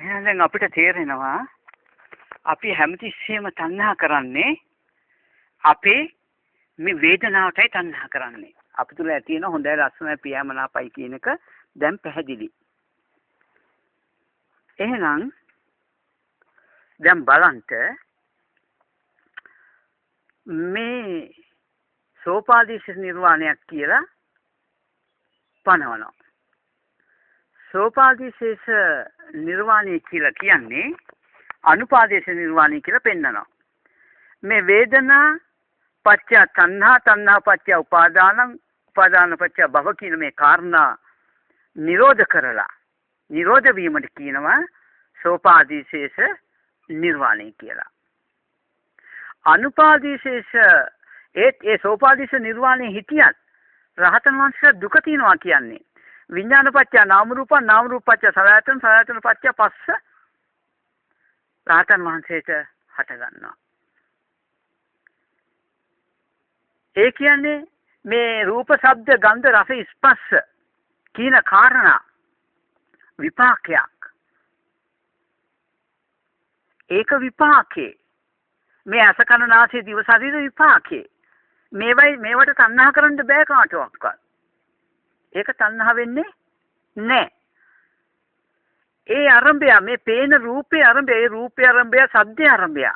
එහෙනම් දැන් අපිට තේරෙනවා අපි හැමතිස්සෙම තණ්හා කරන්නේ අපේ මේ වේදනාවටයි තණ්හා කරන්නේ. අපි තුල ඇති වෙන හොඳයි ලස්සනයි ප්‍රියමනාපයි කියන එක දැන් පැහැදිලි. එහෙනම් දැන් බලන්න මේ සෝපාදිශේෂ නිර්වාණයක් කියලා පනවනවා. සෝපාදිශේෂ නිර්වාණය කියලා කියන්නේ අනුපාදේශ නිර්වාණය කියලා පෙන්නනවා. මේ වේදනා පත්‍ය තණ්හා, තණ්හා පත්‍ය උපාදානං, උපාදාන පත්‍ය භව කියන මේ කාරණා නිරෝධ කරලා නිරෝධ වීමට කියනවා සෝපාදිශේෂ නිර්වාණය කියලා. අනුපාදිශේෂ ඒත් ඒ සෝපාදිශේෂ නිර්වාණය හිටියත් රහතන් වහන්සේලා දුක තියනවා කියන්නේ විඥාන පත්‍ය නාම රූප, නාම රූප පත්‍ය සලආයතන, සලආයතන පත්‍ය පස්ස රහතන් වහන්සේට හට ගන්නවා. ඒ කියන්නේ මේ රූප, ශබ්ද, ගන්ධ, රස, ස්පර්ශ කියන කාරණා විපාකයක්. ඒක විපාකේ. මේ අස කන නාසය දිව ශරීර විපාකේ. මේවට තණ්හා කරන්න බෑ කාටවත්. ඒක තණ්හා වෙන්නේ නෑ. ඒ අරඹය මේ පේන රූපේ අරඹය, ඒ රූපේ අරඹය, සද්දේ අරඹය.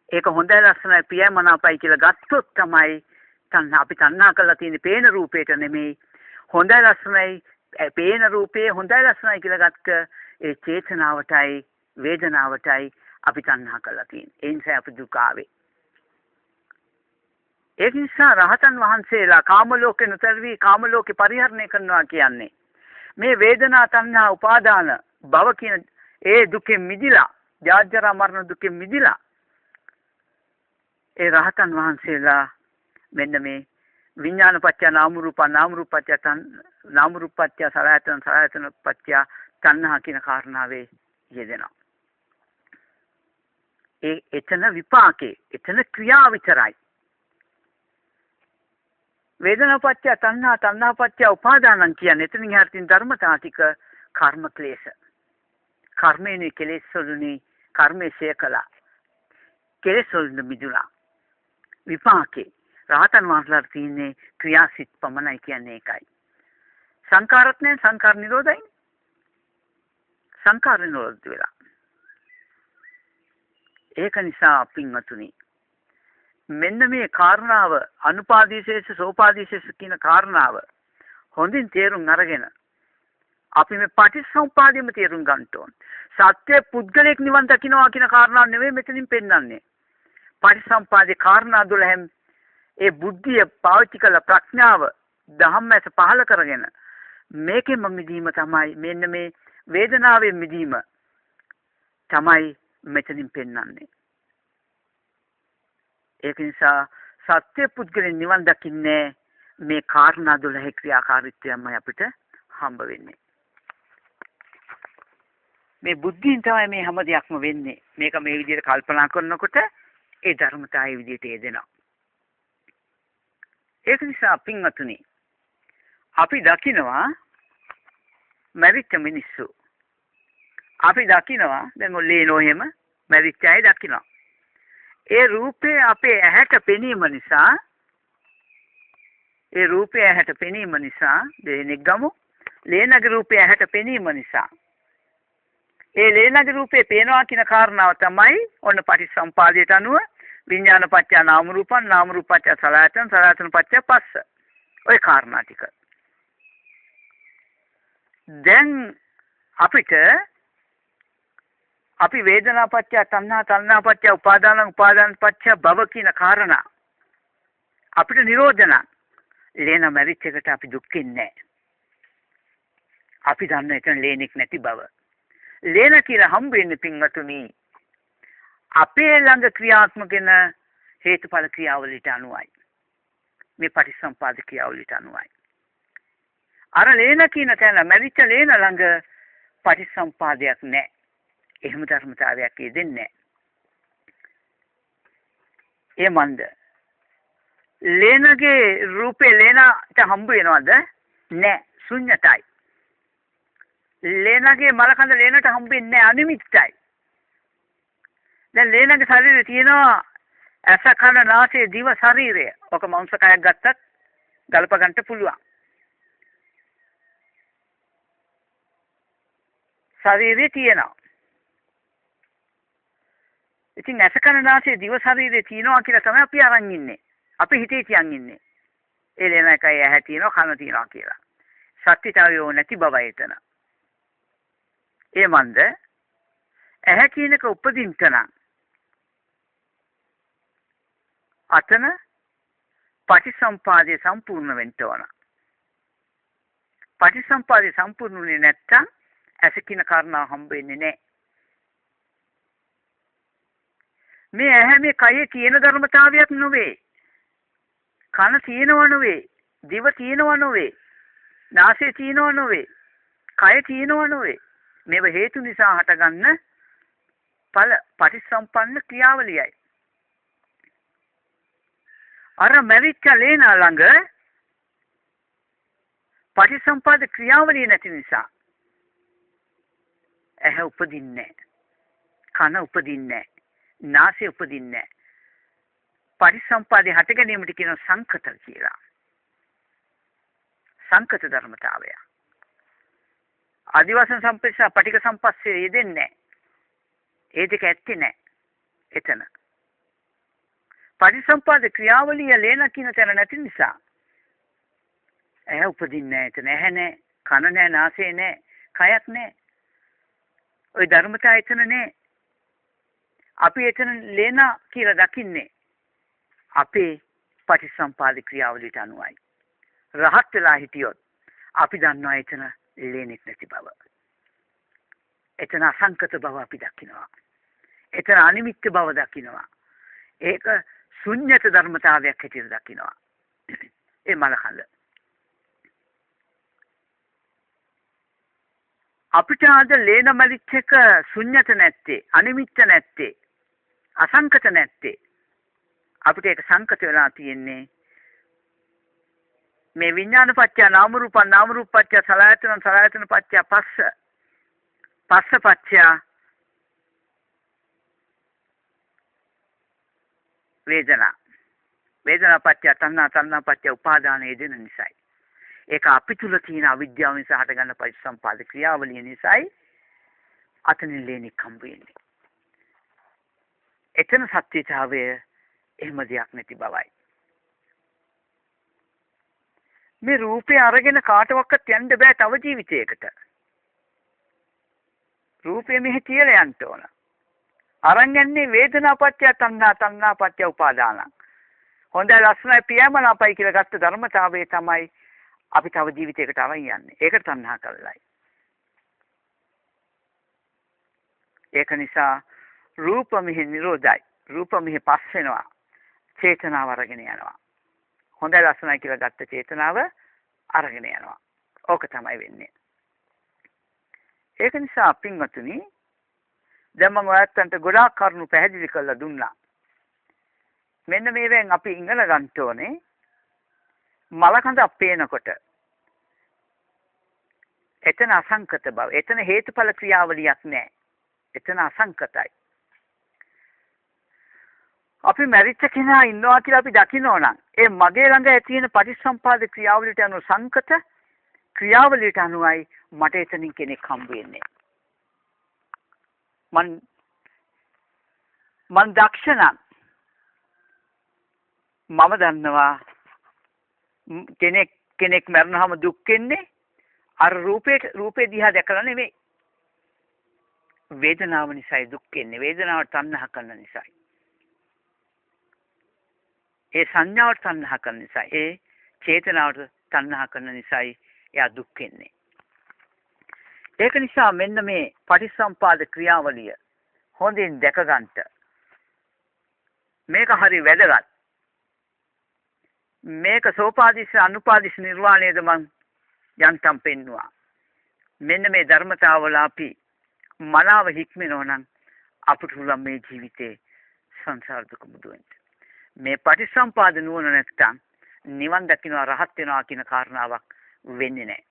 ඒක හොඳයි ලස්සනයි ප්‍රියයි මනාපයි කියලා ගත්තොත් තමයි තණ්හා. අපි තණ්හා කරලා තියෙන්නේ පේන රූපේට නෙමෙයි. හොඳයි ලස්සනයි පේන රූපේ හොඳයි ලස්සනයි කියලා ගත්ත ඒ චේතනාවටයි වේදනාවටයි අපි තණ්හා කරලා තියෙන්නේ. ඒ නිසා අපි දුක ආවේ. ඒ නිසා රහතන් වහන්සේලා කාම ලෝකේ නොතරවි කාම ලෝකේ පරිහරණය කරනවා කියන්නේ මේ වේදනා තණ්හා උපාදාන භව කියන ඒ දුකෙන් මිදිලා, ජාත්ජරා මරණ දුකෙන් මිදිලා ඒ රහතන් වහන්සේලා මෙන්න මේ විඥාන පත්‍ය නාම රූප, නාම රූප පත්‍ය නාම රූප පත්‍ය සලආයතන, සලආයතන පත්‍ය තණ්හා කියන කාරණාවේ යෙදෙනවා. ඒ එතන විපාකේ, එතන ක්‍රියා විතරයි. වේදනා පත්‍ය තණ්හා, තණ්හා පත්‍ය උපාදානං කියන්නේ එතනින් එහාට තියෙන ධර්මතා ටික කර්ම ක්ලේශ. කර්මේනේ කෙලෙස් වලුනේ කර්මේ ශය කළා. කෙලෙස් වලින් මිදුණා. විපාකේ රහතන් වහන්සේලාට තියෙන්නේ ක්‍රියාසිත පමණයි කියන්නේ ඒකයි. සංකාරත් නෑ, සංකාර නිරෝධයි. සංකාර නිරෝධ වෙලා. ඒක නිසා පින්වතුනි මෙන්න මේ කාරණාව අනුපාදිශේෂ සෝපාදිශේෂ කියන කාරණාව හොඳින් තේරුම් අරගෙන අපි මේ පටිච්චසමුප්පාදෙම තේරුම් ගන්න ඕන. සත්‍ය පුද්ගලයෙක් නිවන් දකින්නවා කියන කාරණාව නෙවෙයි මෙතනින් පෙන්වන්නේ. පටිච්චසමුප්පාදේ කාරණා 12න් ඒ බුද්ධිය පාවිච්චි කළ ප්‍රඥාව ධම්මැස පහළ කරගෙන මේකෙන්ම මිදීම තමයි මෙන්න මේ වේදනාවෙන් මිදීම තමයි මෙතනින් පෙන්වන්නේ. ඒක නිසා සත්‍ය පුද්ගලයන් නිවන් දකින්නේ මේ කාරණා 12 ක්‍රියාකාරීත්වයමයි අපිට හම්බ වෙන්නේ. මේ බුද්ධියෙන් තමයි මේ හැම දෙයක්ම වෙන්නේ. මේක මේ විදිහට කල්පනා කරනකොට ඒ ධර්මතාවය විදිහට යෙදෙනවා. ඒක නිසා පින්වතුනි අපි දකිනවා මැරිච්ච මිනිස්සු. අපි දකිනවා දැන් ඔය ලේනෝ එහෙම මැරිච්ච අය දකිනවා. ඒ රූපේ අපේ ඇහැට පෙනීම නිසා, ඒ රූපය ඇහැට පෙනීම නිසා, දෙනෙක් ගමු, ලේනගේ රූපය ඇහැට පෙනීම නිසා ඒ ලේනගේ රූපේ පේනවා කියන කාරණාව තමයි ඔන්න පටිච්චසමුපාදයට අනුව විඥාන පත්‍ය නාම රූපං, නාම රූප පත්‍ය සලආයතන, සලආයතන පත්‍ය පස්ස. ඔය කාරණා ටික. දැන් අපිට අපි වේදනා පත්‍ය තණ්හා, තණ්හා පත්‍ය උපාදාන, උපාදාන පත්‍ය භව කියන කාරණා අපිට නිරෝධන. ලේන මැරිච් එකට අපි දුක් වෙන්නේ නැහැ. අපි දන්න එතන ලේනෙක් නැති බව. ලේන කියලා හම්බ වෙන්නේ පින්වතුනි අපේ ළඟ ක්‍රියාත්මක වෙන හේතුඵල ක්‍රියාවලියට අනුවයි. මේ පටිච්චසමුපාද ක්‍රියාවලියට අනුවයි. අර ලේන කියන තැන මැරිච්ච ලේන ළඟ පටිච්චසමුපාදයක් නැහැ. එහෙම ධර්මතාවයක් යෙදෙන්නේ නැහැ. ඒ මන්ද ලේනගේ රූපේ ලේනට හම්බ වෙනවද? නෑ, ශුන්‍යතයි. ලේනගේ මලකඳ ලේනට හම්බෙන්නේ නැහැ, අනිමිත්තයි. දැන් ලේනගේ ශරීරේ තියෙනවා ඇස, කන, නාසය, දිව, ශරීරය. ඔක මාංශ කයක් ගත්තත් ගලප ගන්නට පුළුවන්. ශරීරේ තියෙනවා. ඉතින් ඇස, කන, නාසය, දිව, ශරීරේ තියෙනවා කියලා තමයි අපි අරන් ඉන්නේ. අපි හිතේ තියන් ඉන්නේ. ඒ ලේන එකයි ඇහැ තියෙනවා, කන තියෙනවා කියලා. සත්‍යතාවය නැති බවයි එතන. ඒ මන්ද ඇහැ කියන එක උපදින්න නම් අතන පටිසම්පාදයේ සම්පූර්ණ වෙන්න ඕන. පටිසම්පාදයේ සම්පූර්ණ වුණේ නැත්තම් ඇස කියන කාරණාව හම්බ වෙන්නේ නැහැ. මේ ඇහැ මේ කයේ තියෙන ධර්මතාවයක් නෙවෙයි. කන තියෙනව නෙවෙයි, දිව තියෙනව නෙවෙයි, නාසය තියෙනව නෙවෙයි, කය තියෙනව නෙවෙයි. මේව හේතු නිසා හටගන්න ඵල පටිසම්පන්න ක්‍රියාවලියයි. අර මැරිච්ච ලේනා ළඟ පටිසම්පාද ක්‍රියාවලිය නැති නිසා ඇහැ උපදින්නේ නැහැ, කන උපදින්නේ නැහැ, නාසය උපදින්නේ නැහැ. පටිසම්පාදේ හට ගැනීමට කියන සංකත කියලා. සංකත ධර්මතාවය. ආදිවාසන සම්පස්ස පටික සම්පස්සේ යෙදෙන්නේ නැහැ. ඒ දෙක ඇත්තේ නැහැ එතන. පටිසම්පාද ක්‍රියාවලිය ලේන කියන තැන නැති නිසා ඇහැ උපදින්නේ නැහැ එතන. ඇහැ නැහැ, කන නැහැ, නාසය නැහැ, කයක් නැහැ. ওই ධර්මතා එතන නැහැ. අපි එතන ලේන කියලා දකින්නේ අපේ පටිසම්පාද ක්‍රියාවලියට අනුවයි. රහත් වෙලා හිටියොත් අපි දන්නවා එතන ලේනෙක් නැති බව. එතන අසංකත බව අපි දකිනවා. එතන අනිමිත්‍ය බව දකිනවා. ඒක ශුන්්‍යත ධර්මතාවයක් හැටියට දකිනවා. ඒ මලකඳ. අපිට අද ලේන මලිච්ච එක ශුන්්‍යත නැත්තේ, අනිමිත්‍ය නැත්තේ, අසංකත නැත්තේ. අපිට ඒක සංකත වෙලා තියෙන්නේ මේ විඥාන පත්‍ය නාම රූප, නාම රූප පත්‍ය සලආයතන, සලආයතන පත්‍ය පස්ස, පස්ස පත්‍ය වේදනා, වේදනා පත්‍ය තණ්හා, තණ්හා පත්‍ය උපාදාන යෙදෙන නිසායි. ඒක අපි තුල තියෙන අවිද්‍යාව නිසා හටගන්න පටිසම්පාද ක්‍රියාවලිය නිසායි අතනින් ලේනෙක් හම්බ වෙන්නේ. එතන සත්‍යතාවය එහෙම දෙයක් නැති බවයි. මේ රූපේ අරගෙන කාටවත් යන්න බෑ තව ජීවිතයකට. රූපේ මෙහි තියලා යන්න ඕන. අරන් යන්නේ වේදනාපත්‍ය තණ්හා, තණ්හාපත්‍ය උපාදාන. හොඳයි, ලස්සනයි, ප්‍රියමනාපයි කියලා ගත්ත ධර්මතාවය තමයි අපි තව ජීවිතයකට අරන් යන්නේ. ඒකට තණ්හා කරලයි. ඒක නිසා රූප මෙහි නිරෝධයි. රූප මෙහි පස් වෙනවා. චේතනාව අරගෙන යනවා. හොඳයි, ලස්සනයි කියලා ගත්ත චේතනාව අරගෙන යනවා. ඕක තමයි වෙන්නේ. ඒක නිසා පින්වතුනි, දැන් මම ඔයාලට ගොඩාක් කරුණු පැහැදිලි කරලා දුන්නා. මෙන්න මේවෙන් අපි ඉගෙන ගන්න ඕනේ. මලකඳක් පේනකොට එතන අසංකත බව, එතන හේතුඵල ක්‍රියාවලියක් නෑ. එතන අසංකතයි. අපි මැරිච්ච කෙනා ඉන්නවා කියලා අපි දකිනවා නම් ඒ මගේ ළඟ ඇති වෙන පටිසම්පාද ක්‍රියාවලියට අනුව සංකත ක්‍රියාවලියට අනුවයි මට එතනින් කෙනෙක් හම්බ වෙන්නේ. මං දක්ෂ නම් මම දන්නවා කෙනෙක් කෙනෙක් මැරුණාම දුක් වෙන්නේ අර රූපේ දිහා දැකලා නෙමෙයි. වේදනාව නිසායි දුක් වෙන්නේ. වේදනාවට තණ්හා කරන නිසායි. ඒ සංඥාවට තණ්හා කරන නිසා, ඒ චේතනාවට තණ්හා කරන නිසායි එයා දුක් වෙන්නේ. ඒක නිසා මෙන්න මේ පටිසම්පාද ක්‍රියාවලිය හොඳින් දැක ගන්නට මේක හරි වැදගත්. මේක සෝපාදිස්ස අනුපාදිස්ස නිර්වාණයද මං යන්තම් පෙන්නවා. මෙන්න මේ ධර්මතාවල අපි මනාව හික්මෙනවා නම් අපිට පුළුවන් මේ ජීවිතේ සංසාර දුක මුදවෙන්න. මේ පටිසම්පාද නුවණ නැත්තම් නිවන් දකින්නවා රහත් වෙනවා කියන කාරණාවක් වෙන්නේ නැහැ.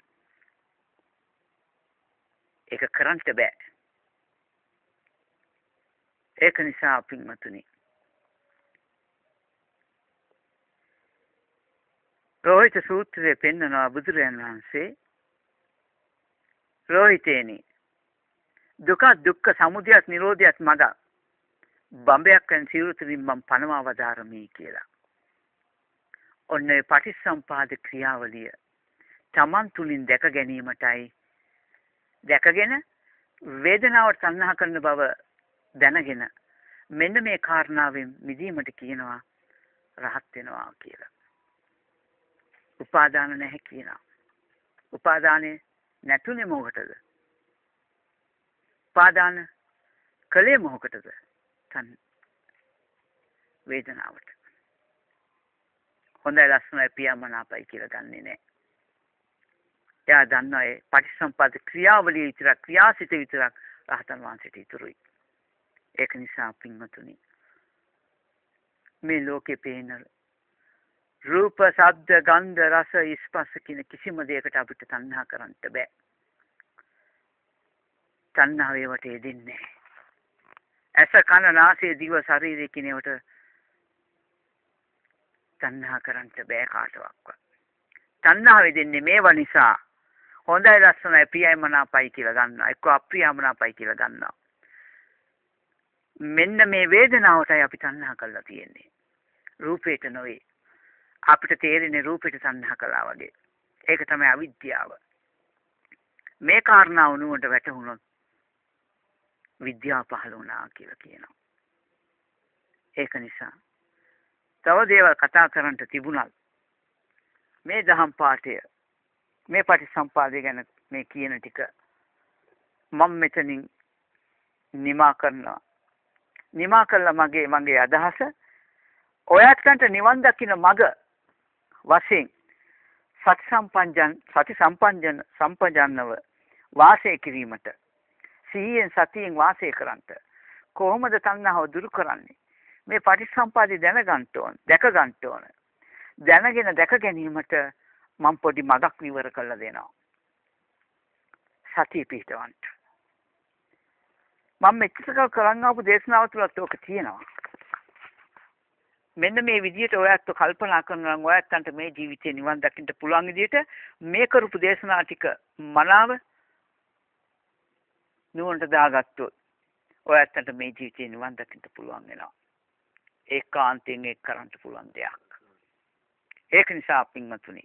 ඒක කරන්න බෑ. ඒක නිසා පින්වතුනි, රෝහිත සූත්‍රයේ පෙන්නනවා බුදුරජාණන් වහන්සේ, රෝහිතේනි, දුක දුක්ඛ සමුදයත් නිරෝධයත් මග බඹයක් වෙන සිවුරු තුලින් මම පනවා වදාරමි කියලා. ඔන්න ඒ පටිච්චසමුපාද ක්‍රියාවලිය තමන් තුලින් දැක ගැනීමටයි, දැකගෙන වේදනාවට තණ්හා කරන බව දැනගෙන මෙන්න මේ කාරණාවෙන් මිදීමට කියනවා රහත් වෙනවා කියලා. උපාදාන නැහැ කියනවා. උපාදානේ නැතුනේ මොකටද? උපාදාන කළේ මොකටද? තන් වේදනාවට. හොඳයි ලස්සනයි ප්‍රියමනාපයි කියලා දන්නේ නැහැ. එයා දන්නවා ඒ පටිච්චසමුප්පාද ක්‍රියාවලිය විතරක්, ක්‍රියාසිත විතරක් රහතන් වහන්සේට ඉතුරුයි. ඒක නිසා පින්වතුනි, මේ ලෝකේ පේන රූප, ශබ්ද, ගන්ධ, රස, ස්පර්ශ කියන කිසිම දෙයකට අපිට තණ්හා කරන්න බෑ. තණ්හාව ඒවට යෙදෙන්නේ නැහැ. ඇස, කන, නාසය, දිව, ශරීරය කියන ඒවට තණ්හා කරන්න බෑ කාටවත්. තණ්හාව යෙදෙන්නේ මේවා නිසා. හොඳයි ලස්සනයි ප්‍රියයි මනාපයි කියලා ගන්නවා. එක්ක අප්‍රියමනාපයි කියලා ගන්නවා. මෙන්න මේ වේදනාවටයි අපි තණ්හා කරලා තියෙන්නේ. රූපේට නොවේ. අපිට තේරෙන්නේ රූපෙට තණ්හා කළා වගේ. ඒක තමයි අවිද්‍යාව. මේ කාරණාව නුවණට වැටහුණොත් විද්‍යාව පහළ වුණා කියලා කියනවා. ඒක නිසා තව දේවල් කතා කරන්නට තිබුණා. මේ දහම් පාඨය, මේ පටිසම්පාදය ගැන මේ කියන ටික මම මෙතනින් නිමා කරනවා. නිමා කළා මගේ මගේ අදහස ඔයත්න්ට නිවන් දකින්න මග වශයෙන් සති සම්පජන් සති සම්පජන් සම්පජන්නව වාසය කිරීමට, සිහියෙන් සතියෙන් වාසය කරන්නට කොහොමද තණ්හාව දුරු කරන්නේ? මේ පටිච්චසමුප්පාදය දැනගන්න ඕන, දැක ගන්න ඕන. දැනගෙන දැක ගැනීමට මම පොඩි මගක් විවර කරලා දෙනවා. සතිය පිහිටවන්න. මම මෙච්චර කල් කරන් ආපු දේශනාව තුලත් ඔක තියෙනවා. මෙන්න මේ විදිහට ඔයත් කල්පනා කරනවා නම් ඔයත්න්ට මේ ජීවිතේ නිවන් දකින්න පුළුවන් විදිහට මේ කරපු දේශනා ටික මනාව නුවණට දාගත්තොත් ඔයත්න්ට මේ ජීවිතේ නිවන් දකින්න පුළුවන් වෙනවා. ඒකාන්තයෙන් ඒක කරන්න පුළුවන් දෙයක්. ඒක නිසා පින්වතුනි,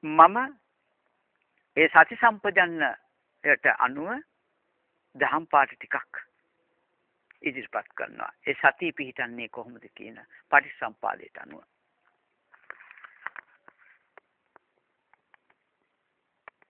මම ඒ සති සම්පජන්නයට අනුව දහම් පාඨ ටිකක් ඉදිරිපත් කරනවා. ඒ සතිය පිහිටන්නේ කොහොමද කියන පටිච්චසමුපාදයට අනුව.